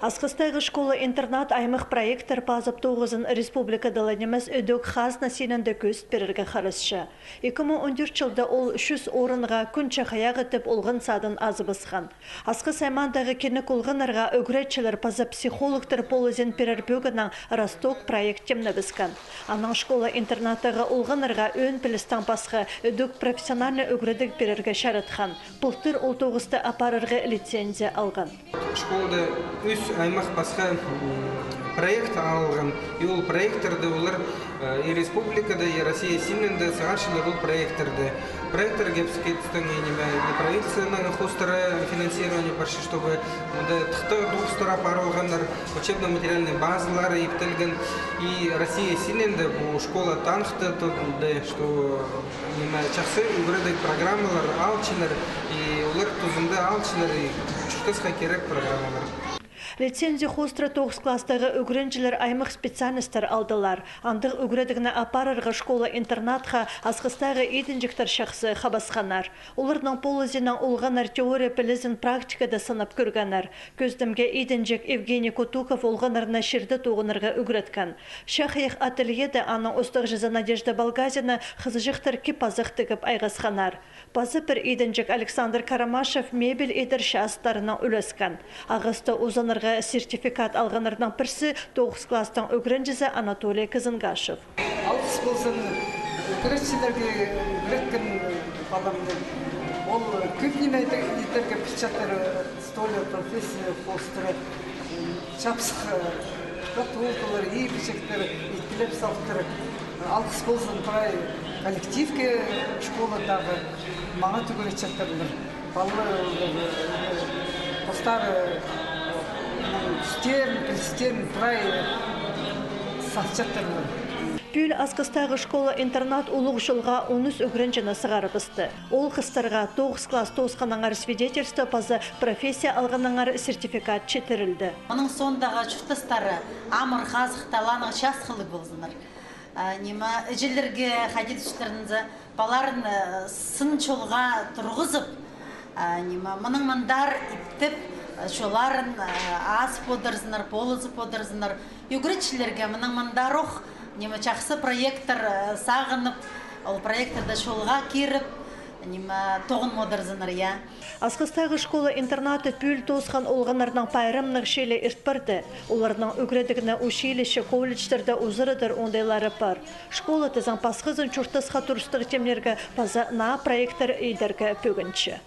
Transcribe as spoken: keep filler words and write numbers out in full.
Асхыстағы школа-интернат аймах проекттер пазып тоғызын республикада ла нимес, ідӧк хазна синінде кӧзіт пирерге харасча. Ікі муң он тӧрт чылда ол чӱс орынға кӱн чахайағы тіп олған садын азыбысхан. Асхыс аймағындағы кинек олғаннарға ӱгретчілер паза психологтар полызын пирер пӧгіннең «Росток» проект тимнебіскен. Анаң школа-интернаттағы олғаннарға ӧӧн пілістең пасха ідӧк профессиональный ӱгредіг пирерге чаратхан. Пылтыр ол тоғысты апарарға лицензия алған. Школада ӱс аймах пасха, м, проект алған. И ол проекттерде олар, э, и республикада, и Россия синінде сығарчалар ол проекттерде. Проекттерге піскетістің, и ниме, и правительствоның хоостыра финансирование парча, чтобы мында тыхтағ тоғыстар апарылғаннар, учебно-материальный базалар иптелген. И Россия синінде пу школа таныхтатылды, что ниме, чахсы ӱгредіг программалар алчалар, и олар тузында алчалар, и чуртасха кирек программалар. Лицензия хоостыра тоғыс класстағы ӱгренҷілер аймах специальностьтар алдылар. Андағ ӱгредігні апарарға школа-интернатха Асхыстағы идінҷектер чахсы хабасханнар. Оларның полызынаң олғаннар теория пілізін практикада сынап кӧргеннер. Кӧзідімге, идінҷек Евгений Кутуков олғаннарны чирде тоғынарға ӱгреткен. Чахайах ательеде аның устағҷызы Надежда Балгазина хызыҷахтар кип-азах тігіп айғасханнар. Паза пір идінҷек Александр Карамашев мебель идер частарынаң ӱлескен. Ағасты узанарға сертификат алғаннарның пірсі — тоғыс класстың ӱгренҷізі Анатолий Кызынгашев. Алғыс ползын ӱгретчілерге, ӱгреткен паламны. Ол кӧп ниме иде-, идерге пілчеттір, столер, профессия хоостыра. Чапсых, э, готовкалар, ибіҷектер иткілеп салтыр. Алғыс ползын прай коллективке, школадағы, маңат ӱгретчеттірлер. Палалар, э, постары, э, кӱстерін, пілістерін прай салтчаттырлар. Пӱӱл Асхыстағы школа-интернат улуғ чолға он ӱс ӱгренҷіні сығарыбысты. Ол хыстарға тоғыс класс тоосханнаңар свидетельство паза профессия алғаннаңар сертификат читірілді. Мының соондағы чуртастары амыр-хазых, талааннығ, частығлығ ползыннар. А, ниме, іҷелерге хайди тӱстерінзе, палаларын, э, сын чолға турғызып, а, ниме, мының мындар иптеп, э, чолларын, э, азып одырзыннар, полызып одырзыннар. Ӱгретчілерге мының мындар ох, ниме, чахсы проекттер, э, сағынып, ол проекттерде чолға киріп, ниме, тоғын одырзыннар, я. Асхыстағы школа-интернаты пӱӱл тоосхан олғаннарның пайрамнығ чыылии ирт парды. Оларның ӱгредігні училище, колледжтерде узарадыр оңдайлары пар. Школа тізең пасхазын чуртасха турыстығ тимнирге паза наа проекттер идерге пӧгінче.